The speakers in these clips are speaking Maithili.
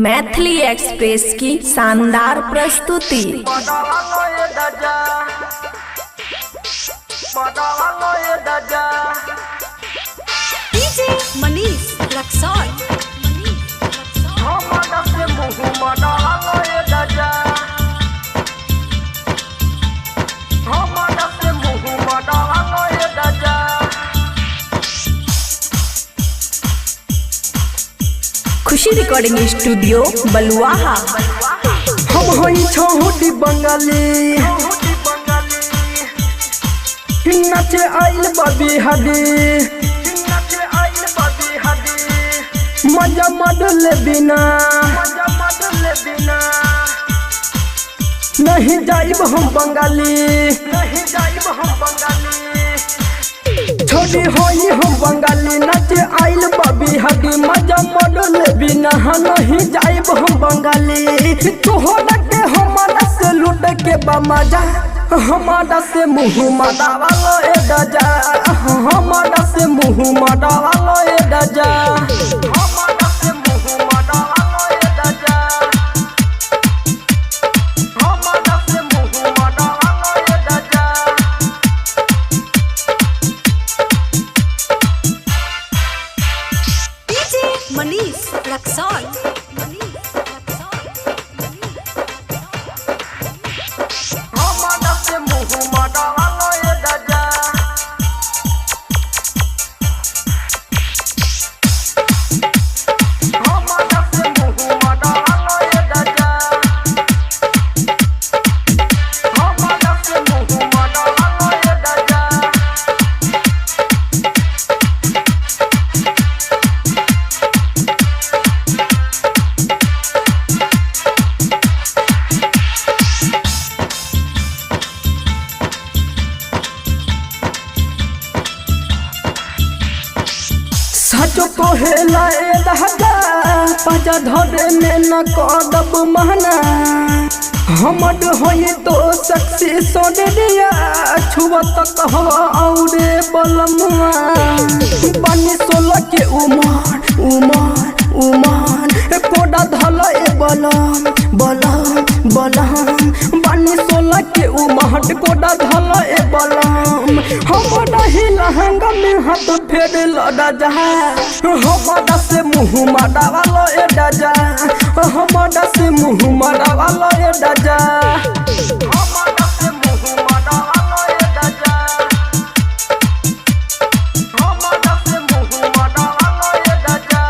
मैथिली एक्सप्रेस की शानदार प्रस्तुति। डीजे मनीष रक्सौल। खुशी रिकॉर्डिंग स्टूडियो बलुआहा। हम होई छोटी बंगाली, नाचे आइल बबी हदी, मजा मडल बिना नहीं जाइब हम बंगाली। छोटी होई हम बंगाली, नाचे आइल बबी हदी, मजा मडल बिना नहीं जाइब हम बंगाली। तोहरा के हमारा से लूट के बमजा, हमारा से मुँह मडावालो ए डजा, हमारा से मुँह मडावालो ए डजा, हमारा से मुँह मडावालो ए डजा, हमारा से मुँह मडावालो ए डजा। डीजे मनीष रक्सौल। हमारा से मुँह मडावालो ए डजा, हमारा से मुँह मडावालो ए डजा, हमारा से मुँह मडावालो ए डजा। सचो कहेला ए दादा, पाजा धरे में न करब महना, हमर होई तो सक्सी सोनरिया, छुअत कहवा औरे बलमुआ। बनी 16 के उमर उमर उमर, कोडा धल ए बलम बलम बलम, बनी 16 के उमर कोडा धल ए बलम। हमरा ही लहंगा में हाथ फेर लड़ा जा, हमारा से मुँह मडावालो ए डजा, हमारा से मुँह मडावालो ए डजा, हमारा से मुँह मडावालो ए डजा, हमारा से मुँह मडावालो ए डजा।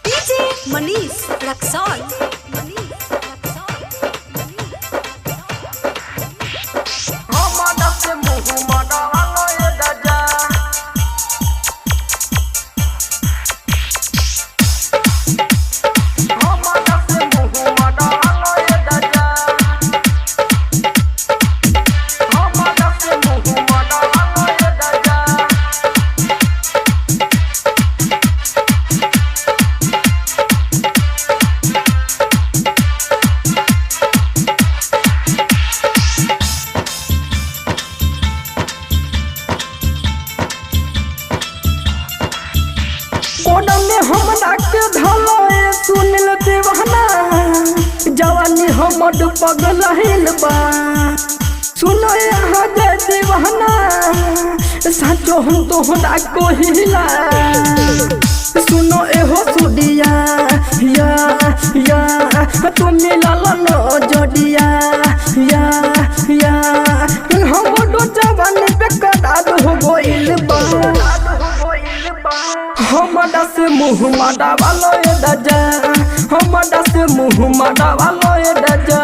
डीजे मनीष रक्सौल। हमारा से मुँह मडावालो ए डजा, हमारा से मुँह मडावालो ए डजा, हमारा से मुँह मडावालो ए डजा। कोडा में हमरा के धलो ए सुनिल दीवाना, जवानी हमर पगल हिल बा। सुनो यहाँ जे दीवाना, साचो हम तोहरा को हिला। सुनो एहो सुडिया या या, तुम मिलल न जडिया या या, हमर जवानी पे करार हो गइल बा। हमारा से मुँह मडावालो ए डजा, हमारा से मुँह मडावालो ए डजा।